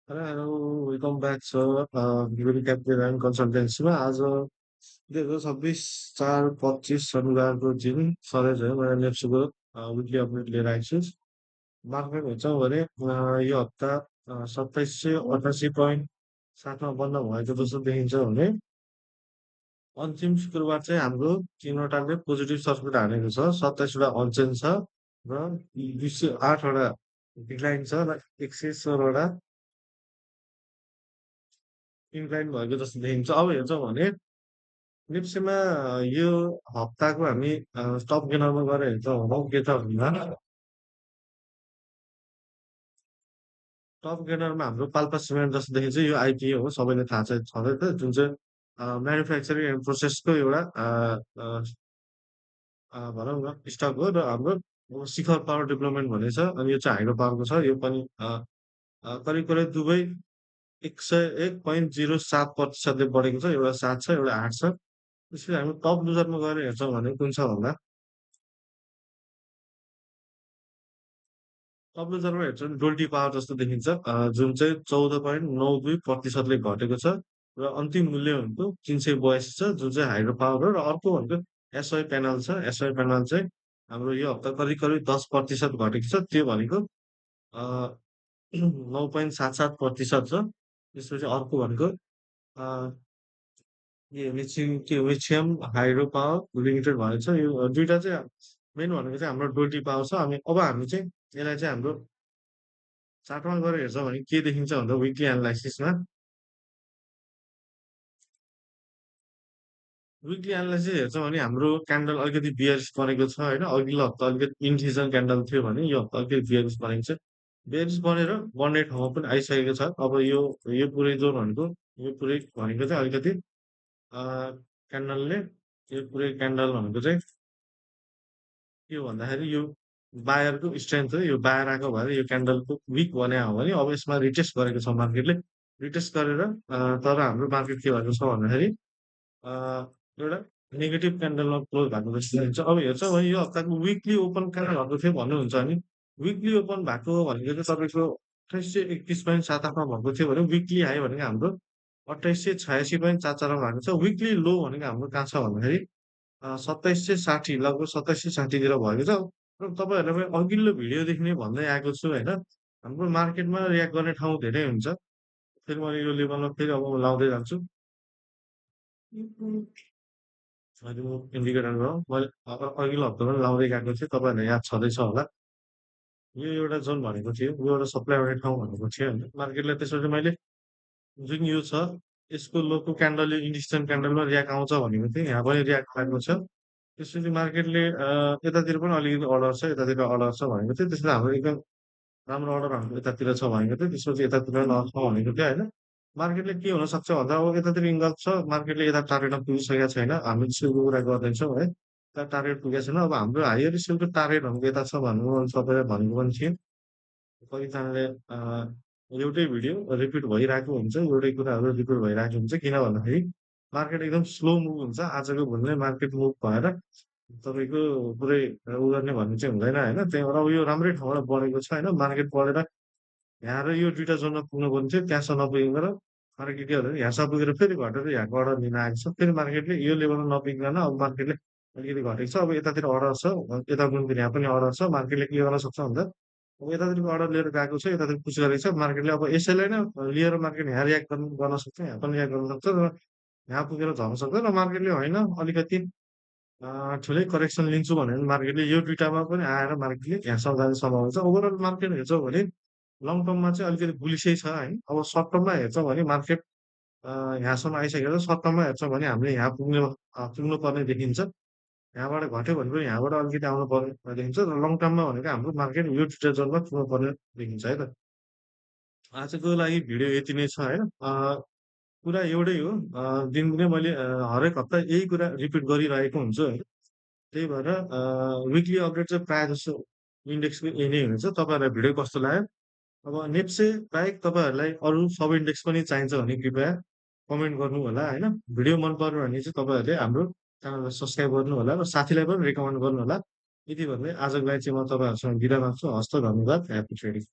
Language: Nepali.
हेलो वेलकम ब्याक छ युनिटी क्यापिटल एन्ड कन्सल्टेन्सीमा आज 2026/4/25 शनिबारको दिन सरेज है मैले नेप्सीको विकली अपडेट लिएर आएको छु। मार्केट हेर्छौँ भने यो हप्ता 2788.7 बन्द भएको जस्तो देखिन्छ भने अन्तिम शुक्रबार चाहिँ हाम्रो तिनवटाले पोजिटिभ सर्किट हानेको छ। 27वटा अनचेन्ज छ र 208वटा डिक्लाइन छ र 116वटा इन्क्लाइन भएको जस्तो देखिन्छ। अब हेर्छौँ भने निप्सीमा यो हप्ताको हामी टप गेनरमा गएर हेर्छौँ भने के छ भन्दा टप गेनरमा हाम्रो पाल्पा सिमेन्ट जस्तो देखिन्छ। यो आइपिओ हो, सबैले थाहा छ छँदै त, जुन चाहिँ म्यानुफ्याक्चरिङ एन्ड प्रोसेसको एउटा भनौँ न स्टक हो र हाम्रो शिखर पावर डेभलपमेन्ट भन्ने छ। अनि यो चाहिँ हाइड्रो पावरको छ। यो पनि करिब करिब दुवै 101.07%ले बढेको छ। एउटा 7 छ, एउटा 8 छ। त्यसपछि हामी टप लुजरमा गएर हेर्छौँ भने कुन छ भन्दा टप लुजरमा हेर्छौँ भने डोल्टी पावर जस्तो देखिन्छ, जुन चाहिँ 14.92%ले घटेको छ र अन्तिम मूल्य भनेको 382 छ, जुन चाहिँ हाइड्रो पावर हो। र अर्को भनेको एसवाई प्यानल छ। एसवाई प्यानल चाहिँ हाम्रो यो हप्ता करिब करिब 10% घटेको छ। त्यो भनेको 9.77% छ। त्यसपछि अर्को भनेको के लिथियम हाइड्रो पावर लिमिटेड भनेको छ। यो दुइटा चाहिँ मेन भनेको चाहिँ हाम्रो डोल्टी पावर छ। अब हामी चाहिँ यसलाई चाहिँ हाम्रो चार्टमा गएर हेर्छौँ भने के देखिन्छ भन्दा विकली एनालाइसिसमा हेर्छौँ भने हाम्रो क्यान्डल अलिकति बियरिस बनेको छ होइन। अघिल्लो हप्ता अलिकति इन्डिजन क्यान्डल थियो भने यो हप्ता अलिकति बियरिस बनेको छ। बियरिस बनेर बन्ने ठाउँमा पनि आइसकेको छ। अब यो पुरै जोन भनेको यो पुरै भनेको चाहिँ अलिकति क्यान्डलले यो पुरै क्यान्डल भनेको चाहिँ के हो भन्दाखेरि यो बायरको स्ट्रेन्थ हो। यो बायर आएको भएर यो क्यान्डलको विक बने हो भने अब यसमा रिटेस्ट गरेको छ मार्केटले। रिटेस्ट गरेर तर हाम्रो मार्केट के भएको छ भन्दाखेरि एउटा नेगेटिभ क्यान्डलमा क्लोज भएको जस्तो देखिन्छ। अब हेर्छौँ भने यो हप्ताको विकली ओपन कहाँ भएको थियो भन्नुहुन्छ भने विकली ओपन भएको भनेको चाहिँ तपाईँको 2831.78मा भएको थियो भने विकली हाई भनेको हाम्रो 2886.44मा भएको छ। विकली लो भनेको हाम्रो कहाँ छ भन्दाखेरि 2760, लगभग 2760तिर भएको छ। र तपाईँहरूलाई म अघिल्लो भिडियोदेखि नै भन्दै आएको छु होइन, हाम्रो मार्केटमा रियाक्ट गर्ने ठाउँ धेरै हुन्छ। फेरि मैले यो लेभलमा फेरि अब लाउँदै जान्छु। अहिले म इन्डिकेटरमा मैले अघिल्लो हप्ता पनि लाउँदै गएको थिएँ, तपाईँहरूलाई याद छँदैछ होला। यो एउटा जोन भनेको थियो, यो एउटा सप्लाई गर्ने ठाउँ भनेको थियो होइन। मार्केटलाई त्यसपछि मैले जुन यो छ यसको लोको क्यान्डलले इन्डिसन क्यान्डलमा रियाक्ट आउँछ भनेको थिएँ, यहाँ पनि रियाक्ट भएको छ। त्यसपछि मार्केटले यतातिर पनि अलिकति अर्डर छ, यतातिर अर्डर छ भनेको थियो। त्यसले हाम्रो एकदम राम्रो अर्डर हाम्रो यतातिर छ भनेको थियो। त्यसपछि यतातिर नछ भनेको थियो होइन। मार्केटले के हुनसक्छ भन्दा अब यतातिर इङ्गल्स छ, मार्केटले यता टार्गेटमा पुगिसकेको छैन। हामी त्यसको कुरा गर्दैछौँ है, यता टार्गेट पुगेको छैन। अब हाम्रो हायर स्कुलको टार्गेट भनेको यता छ भन्नु सबैलाई भनेको पनि थियो। कतिजनाले एउटै भिडियो रिपिट भइरहेको हुन्छ, एउटै कुराहरू रिपिट भइरहेको हुन्छ। किन भन्दाखेरि मार्केट एकदम स्लो मुभ हुन्छ। आजको भोलि मार्केट मुभ भएर तपाईँको पुरै उ गर्ने भन्ने चाहिँ हुँदैन होइन। त्यही भएर अब यो राम्रै ठाउँबाट बढेको छ होइन। मार्केट बढेर यहाँ र यो दुइटा जोनमा पुग्नु पर्ने थियो, त्यहाँसम्म नपुगेर मार्केट के गर्यो, यहाँसम्म पुगेर फेरि घटेर यहाँको अर्डर लिन आएको छ। फेरि मार्केटले यो लेभलमा नपुगिकन अब मार्केटले अलिकति घटेको छ। अब यतातिर अर्डर छ, यता पनि यहाँ पनि अर्डर छ। मार्केटले के गर्न सक्छ भन्दा अब यतातिरको अर्डर लिएर गएको छ, यतातिर पुस गरेको छ। मार्केटले अब यसैलाई नै लिएर मार्केट यहाँ रियाक्ट गर्न सक्छ, यहाँ पनि रियाक्ट गर्न सक्छ र यहाँ पुगेर झर्न सक्छ। र मार्केटले होइन अलिकति ठुलै करेक्सन लिन्छु भने मार्केटले यो दुइटामा पनि आएर मार्केटले यहाँसम्म जाने सम्भावना छ। ओभरअल मार्केट हेर्छौँ भने लङ टर्ममा चाहिँ अलिकति बुलिसै छ होइन। अब सर्ट टर्ममा हेर्छौँ भने मार्केट यहाँसम्म आइसकेर सर्ट टर्ममा हेर्छौँ भने हामीले यहाँ पुग्नु पर्ने देखिन्छ। यहाँबाट घट्यो भने पनि यहाँबाट अलिकति आउनु पर्ने देखिन्छ। र लङ टर्ममा भनेको हाम्रो मार्केट यो दुइटा जोनमा पुग्नु पर्ने देखिन्छ है त। आजको लागि भिडियो यति नै छ होइन। कुरा एउटै हो, दिनदिनै मैले हरेक हप्ता यही कुरा रिपिट गरिरहेको हुन्छु होइन। त्यही भएर विकली अपडेट चाहिँ प्रायः जस्तो इन्डेक्सको यही नै हुन्छ। तपाईँहरूलाई भिडियो कस्तो लाग्यो? अब नेप्से बाहेक तपाईँहरूलाई अरू सब इन्डेक्स पनि चाहिन्छ भने कृपया कमेन्ट गर्नु होला होइन। भिडियो मन पर्यो भने चाहिँ तपाईँहरूले हाम्रो च्यानललाई सब्सक्राइब गर्नु होला र साथीलाई पनि रेकमेन्ड गर्नु होला। यति भन्दै आजको लागि चाहिँ म तपाईँहरूसँग बिदा माग्छु। हस्त, धन्यवाद, ह्याप्पी ट्रेडिङ।